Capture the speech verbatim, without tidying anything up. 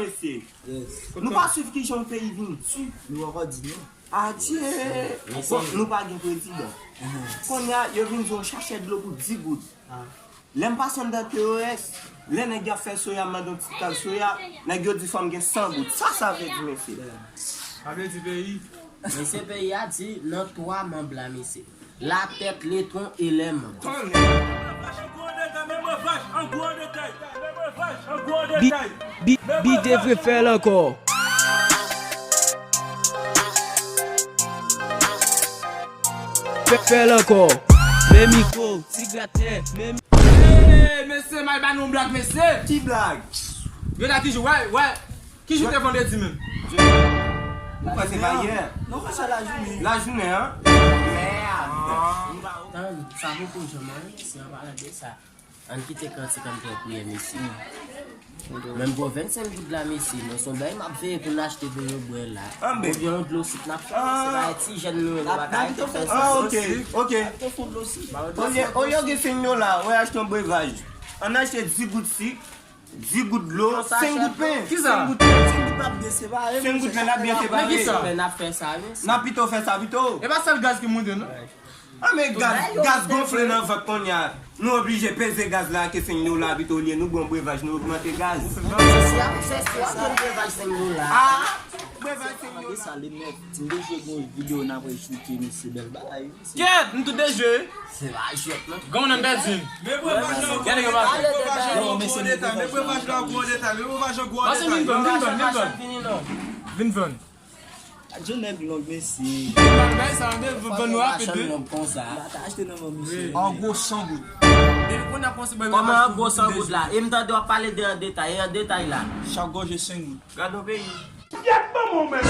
Mesye, nou pa swiv kijan yon peyi vin di. Nou poko di non. Adye! Bon, nou pa gen prezidan. Kounye a, yo vin di yon sachè dlo pou dis goud. Lè m pase anndan T O S, lè nèg y ap fè soya, m mande yon ti kal soya, nèg yo di fò m gen san goud. Sa sa vle di, mesye? Sa vle di peyi. Mesye, peyi a di nan twa manm la, mesye. Latèt, letwon e lèman. Tonnè! Bi, bi, bi devre fè l ankò. Fè, fè l ankò. Men mikwo, ti gratè, men. Hey, mesye, m al ba nou yon blag, mesye. Ki blag? Yo ta toujou, wè, wè. Ki jou te vandredi menm? Nou kwè se pa yè. Non, fè sa lajounen. Lajounen, an? Mèd! Tann, sa poko janm anyen, si an palan de sa. Ann kite kantik, ann pran priyè, mesye. Menm gwo vennsenk goud la, mesye, non, se yon bagay m ap veye pou n achte pou nou bwè la. Oubyen yon dlo sik n ap fè, se pa ti jèn nou ye, nou pa ka rete fè sa. Ah, ok, ok. Olye, olye w gen senk dola, w al achte yon brevaj. Ann achte dis goud sik. Dis goud dlo, senk goud pen. Kisa? Senk goud pen. Senk goud pen n ap byen separe. Senk goud pen n ap byen separe. Men kisa? N ap fè sa, wi. N ap pito fè sa pito. E pa sèl gaz ki monte, non? Ah, men gaz, gaz gonfle nan vant kounye a. Nou oblije peze gaz la ke senk dola pito olye nou bon brevaj, nou ogmante gaz. Se sa, se sa, brevaj senk dola. Ah, brevaj senk dola. Sa li nèt. Ti deje gon videyo n ap rechoute, mesye, bèl bagay. Kèt, m tou dejwe. Se pa jwèt, non. Granmoun nan pèdi m. Men brevaj la gwo an detay, men brevaj la gwo an detay, men brevaj la gwo an detay. Pase vin vann, vin vann, vin vann. Vin vann. Ak je nèg long, mesye. Vin vann, bay sa, vin vann nou rapid, wi. Konsa. M pa ta achte nan men misye. An gwo san goud. Depi kounye a kòmanse bay. Kòman an gwo san goud la? E m tande w ap pale de an detay, e an detay la. Chak gòje senk goud. Gad yon peyi. Yèt manman w menm.